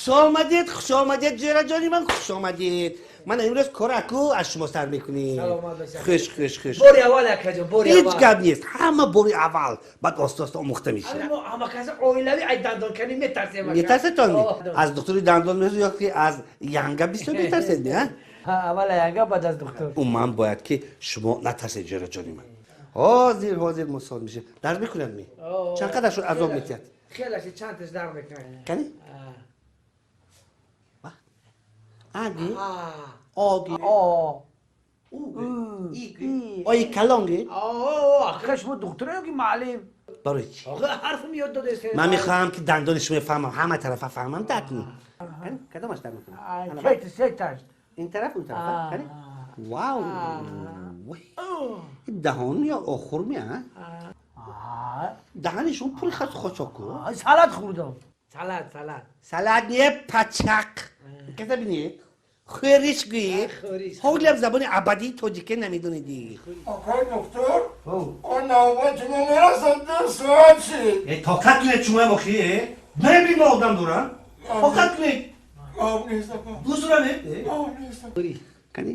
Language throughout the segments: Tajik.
Хуш омадед, хуш омадед, ҷӯраҷони ман, хуш омадед. Ман имрӯз кораку аз шумо сар мекунем. Саломат бошед. Хуш, хуш, хуш. Бори аввал, акаҷон, бори ҳеҷ аввал. Гап нест, ҳама бори аввал, баъд оста оста омӯхта ҳамин мешавад. Мо ҳама каса оилавӣ ай дандонканӣ метарсем, ака. Метарсетон? О. Аз духтури дандон мезу ё ки аз янга бисёр метарсед, ми, а? Ҳа, аввал янга, баъд аз духтур. Умуман бояд ки шумо натарсед, ҷӯраҷони ман. Ҳозир, ҳозир мусол мешавад. Дард мекунад ми? О. Чанд қадар шуд азоб метиҳад? Хеле чандташ дард мекунад. Кани? Аги? А. Оги? О. Уги? Ои калонги? О, ака, шумо духтур ё ки муаллим? Барои чӣ? Охе, ҳарфм ёд додест. Ман мехоҳам ки дандони шумо фаҳмам, ҳама тарафа фаҳмам, дакни. Кани, кадомаш дард мекунад? Ана, Сеташ, сеташ. Ин тараф, он тараф? А. Кани, вау! Вой. Даҳон ё охур ми, а? Даҳани шумо пури хасу хошоку. Салат хӯрдам. Салат, салат. Салат не, пачак. Каса бинед, хӯриш гӯед. Хӯриш. Ҳолиам забони абадии тоҷике намедонеди. Акай доктор, он навбати мо мерасад, 2 соат шид. Э, тоқат кунед шумоям охи, э мебри мо одам дорам, тоқат кунед. Гап нест, ака. Дусуранед. Гап нест, ака. Кани,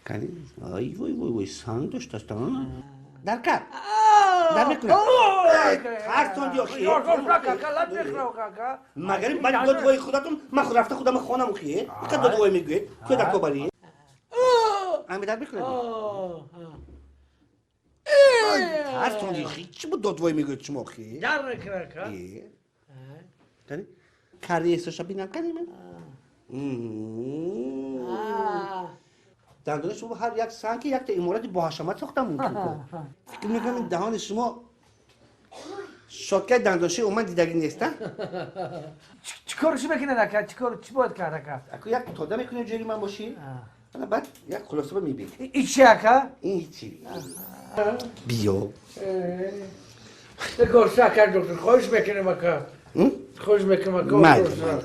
кани, ай вой, вой, вой, санг доштаст, а дар кар дар мекунад, тарсонди охи. Магар баъд додвои худатон ман рафта худама хонам охи, иқа додвой мегӯед, кӯдако бари ами дар мекунад. Тарсонди охи, чӣ буд додвой мегӯед шумо охи? Дард мекунад, ака. Э. Кани, кариесоша бинам, кани ман. Дандони шумо ҳар як санг ки якта иморати боҳашамат сохта мумкин ку. Фикр мекунам, ин даҳони шумо щёткаи дандоншӯи умуман дидагӣ нест, а? Чӣ корши мекунад, ака? Чӣ кор, чӣ бояд кард, ака? Аку як тода мекунем, ҷои ман бошӣ, ана баъд як хулосаба мебинем. И чи, ака? Ин ҳичи, биё. Горша, ака доктор, хоҳиш мекунем, ака. Хоҳиш мекунем, ака. Майли, майли,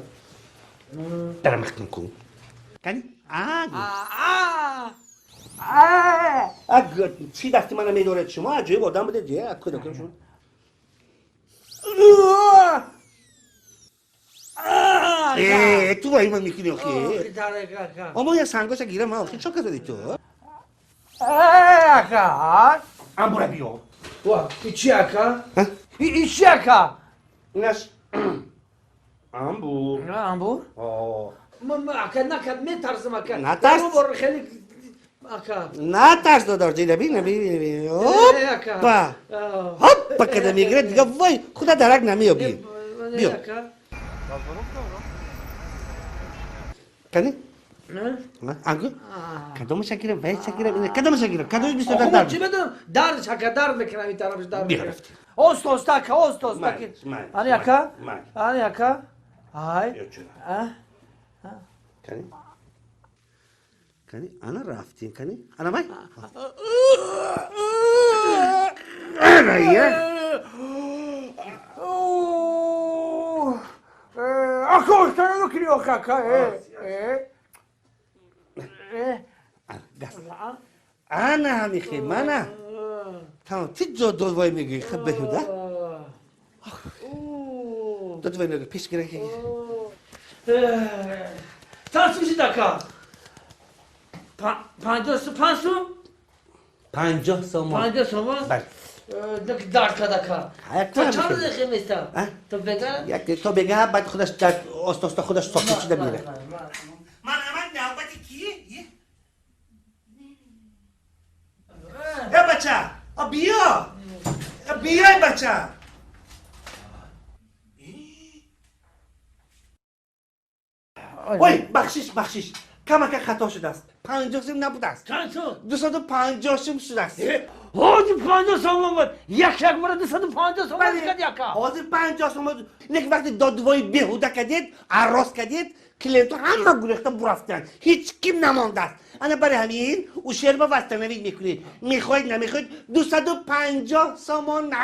дарам махкам кун. Кани, аг чӣ дасти мана медоред шумо? Аҷоиб одам будед, е, кӯдакам шумо. Э, ту ваҳима мекунӣ охи. Омо я сангоша гирам, охи, чо кардадӣ ту? Ака. Амбура, биё. Ва, и чи, ака? И чи, ака? Инаш амбур. Амбур? О. Ака, нака, метарсам, ака. Натарс. Бор хеле, ака. Натарс, додор, ҷида, бина, бина, бина. Оппа, ҳоппа када мегирад дига, вой, худа дарак намеёбӣ. Биё. Кани, ангу кадомаша гирам, вайша гирам, ина кадомаша гирам, кадомаш бисёртар дард? Чӣ медонам, дард, ака, дард мекунам, ин тарафаш дард. Биё, рафтем. Оста оста, ака, оста оста. Майли, майли, ани, ака. Майли. Ани, ака, ай. Биё, ҷура. Кани, кани, ана рафтем, кани, ана вай, ана я. Ака, оста накунӣ охи, ака. Газ, ана ҳамихе, мана тамом. Чӣ ҷо додвой мегӯӣ? Хаб, беҳуда додвой мегӯӣ, пеш гира. Чанд сум шид, ака? 55 сум? 50 сомон. 50 сомон. Бале. Дард кард, ака. Ҳа. То чанд дақиқа местам? А? То бега. Як то бега, баъд худаш дар оста оста худаш сокит шуда мера. Марҳамат, навбати ки? Э, бача, а биё, А биёй, бача. Ой, бахшиш, бахшиш, камака хато шудааст, 50 сум набудааст. Чанд сум? 250 сум шудааст. Ҳозир 50 сомон буд, як як бора 250 сомон карди, ака. Ҳозир 50 сум буд, лекин вақте додвои беҳуда кардед, арроз кардед, клиентҳо ҳама гурехта бурафтанд, ҳеҷ ким намондааст. Ана барои ҳамин ущерба восстановить мекунед, мехоҳед, намехоҳед, 250 сомона.